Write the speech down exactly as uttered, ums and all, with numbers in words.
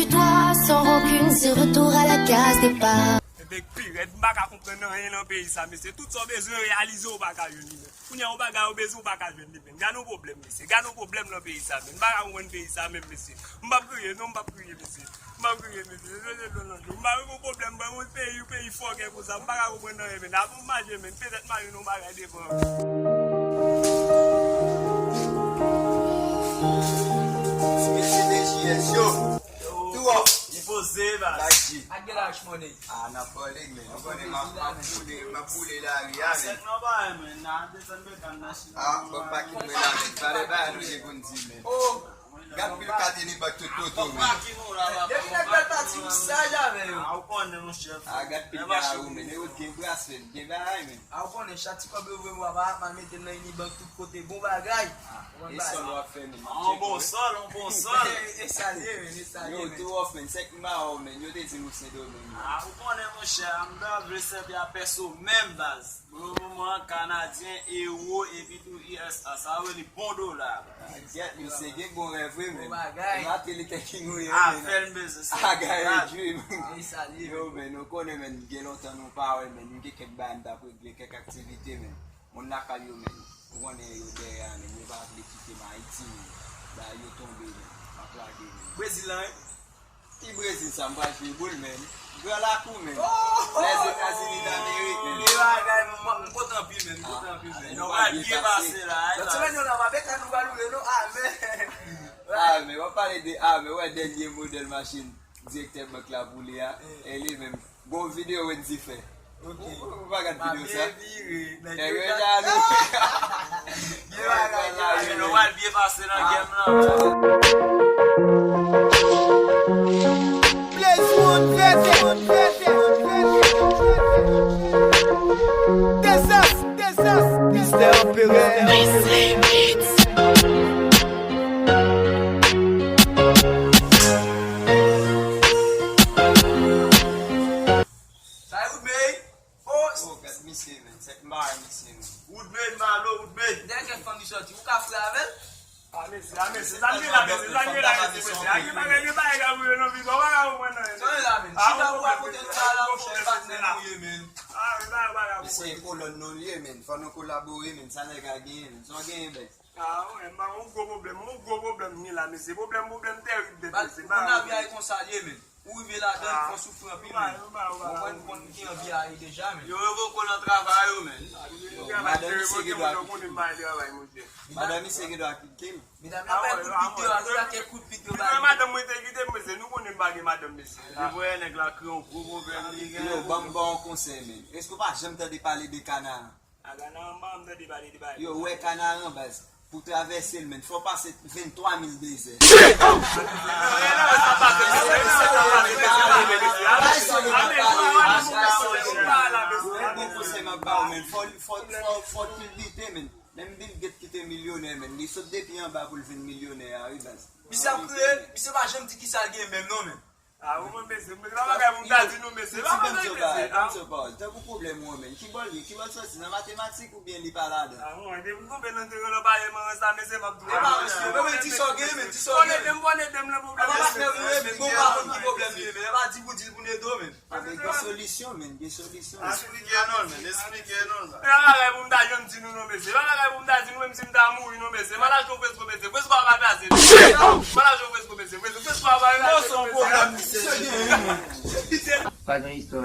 Toi sans rancune, c'est retour à la case départ. Ebyen, pi rèd, m pa ka konprann anyen nan peyi sa, mesye. Tout sa w bezwen reyalize, ou pa ka jwenn li menm. Kounye a, yon bagay ou bezwen, ou pa ka jwenn li menm. Gade yon pwoblèm, mesye. Gade yon pwoblèm nan peyi sa menm. M pa ka konprann peyi sa menm, mesye. M p ap kriye, non, m p ap kriye, mesye. M p ap kriye, mesye. Mesye, non, non, non. M pa wè yon pwoblèm, ban yon peyi, yon peyi fòkè konsa. M pa ka konprann anyen, men. Apre m mache, men. Petèt m al jwenn yon bagay devan. Mesye D J S, yo. Yo. Tou off. Li poze, baz. Ak gen lach money. Ah, n ap pale, men. Ou konnen m ap, m ap boule, m ap boule lari a, men. Sèk nan bay, men. Nan desann bekan nan. Ah, bon, pa kit mwen la, men. Pale bay, nou gen pou n di, men. Oh! Gad pil kateni bat tout kote, men. Depi nèg bèl pati, ou saj avè yo. Ah, ou konnen, monchè. Ah, gad pil kay ou, men. E ou gen brasè, gen bagay, men. Ah, ou konnen, chak ti kòb yo voye m, papa, m al mete l nan Unibank tout kote, bon bagay. Ah, e sòl w ap fè, men. On bon sòl, on bon sòl. E sa l ye, men, e sa l ye, men. Yo, tou off, men. Sèk m ba ou, men. Yo te di nou Sendomeng, men. Ah, ou konnen, monchè, m ta vle sèvi a pèso menm, baz. Pou le moman, Kanadyen, Ewo, epi tou U S A. Sa yo rele bon dola. Ah, gèt, misye gen bon rèv, wi, men. Bon bagay. Maten li te ki nou ye, men. Afè l bezwen se. I got a dream. E sa l ye, men. Yo, men, nou konnen, men, gen lontan nou pa wè, men. M gen kèk bagay m t ap regle, kèk aktivite, men. Moun lakay yo, men. Ou konnen yo dèyè a, men. Yo pa vle kite m Ayiti, men. Bagay yo tonbe, men. M ap lage, men. Brezil la, wi. Ki Brezil sa, m pral jwe boul, men. Gran Lakou, men. Oh! Lèzetazini Damerik, men. Gen bagay, m, m kontan anpil, men. M kontan anpil, men. Nou pral byen pase la, lòt semèn yo la, pa beka nou pral boule, non. Amen. Amen. W ap pale de amen. Wè dènye modèl machin direktè bank la boule a. E li menm. Gon videyo Wendy fè. Ok. Ou, ou pa gad videyo sa? Nèg yo jalou. Byen bagay, byen bagay. Nou pral byen pase nan game lan. Blaze One, Vètè. Dezas, Dezas. Mistè Anperè. Sa e Woodmay? Oh, gad misye, men. Sèk m pa wè misye, men. Woodmay, Malo, Woodmay. Dèyè kèk fanm li sòti, ou ka fre avè l? Ah, mesye, ah, mesye, sa n gen la, mesye, sa n gen la, mesye, mesye. Ah, gen bagay, gen bagay k ap boule nan vi, ou pa ka konprann anyen. Sa n gen la, men. Chita pou rakonte nou sa la, monchè, patnè nou ye, men. Ah, men, bagay, bagay, mesye, kolòn nou l ye, men. Fò nou kolabore, men. Sa nèg a genyen, men. Sa w genyen, bèk? Ah, mwen, m pa yon gwo pwoblèm, yon gwo pwoblèm m gen la, mesye. Pwoblèm, pwoblèm tèrib nèt, mesye. Moun lavi a e konsa l ye, men. Ou rive ladan l, fò w soufri anpil, men. Ou konprann, ou konn ki anvi a ye deja, men. Yo revoko nan travay yo, men. Yo, madanm misye gen dwa kite m. Madanm misye gen dwa kite m. Medam yo bay kout pit yo, a, yo ba kèk kout pit yo bay. Madanm mwen te kite m, mesye, nou konnen m pa gen madanm, mesye. Li voye nèg la kreye yon gwo pwoblèm, li gen. Yo, ban m ba w yon konsèy, men. Èske w pa janm tande pale de Kanaran? A, Kanaran, m pa janm tande pale de bagay. Yo, ou wè Kanaran, baz. Pou travèse l, men, fò w pase venntwa mil dezè. Shit! Oh! Yon bon konsèy m ap ba w, men. Fò, fò, fò, fò w kilbite, men. Menm Bill Gates ki te milyonè, men, li sot depi anba pou l vin milyonè a, wi, baz. Misye ap kriye, misye pa janm di kisa l gen menm, non, men. Ah, ou mwen, mesye, mesye, pa bagay pou m ta di nou, mesye, pa bagay, mesye. Tankou pwoblèm ou, men, ki bò l ye, ki bò l sòti, nan matematik oubyen li pa ladan? Ah, mwen, depi m tonbe nan teren nan pale, mwen, sa, mesye, m ap di w. E pa, mesye, mwen, men, di sa w gen, men, di sa w gen. Fò n ede m, fò n ede m nan pwoblèm, mesye. Bon, pa fè mwen, men, bon, pa konn ki pwoblèm li ye, men, e pa di pou di l pou n ede w, men. Avèk gen solisyon, men, gen solisyon. Esplike non, men, esplike non, sa. E pa bagay pou m ta janm di nou non, mesye. E pa bagay pou m ta di nou, menm si m ta mouri non, mesye. M al achte yon fresko, mesye. Fresko a pa plase, mesye. M al achte yon fresko, mesye. Fresko, fresko a pa plase, non, mesye. Pa gen istwa.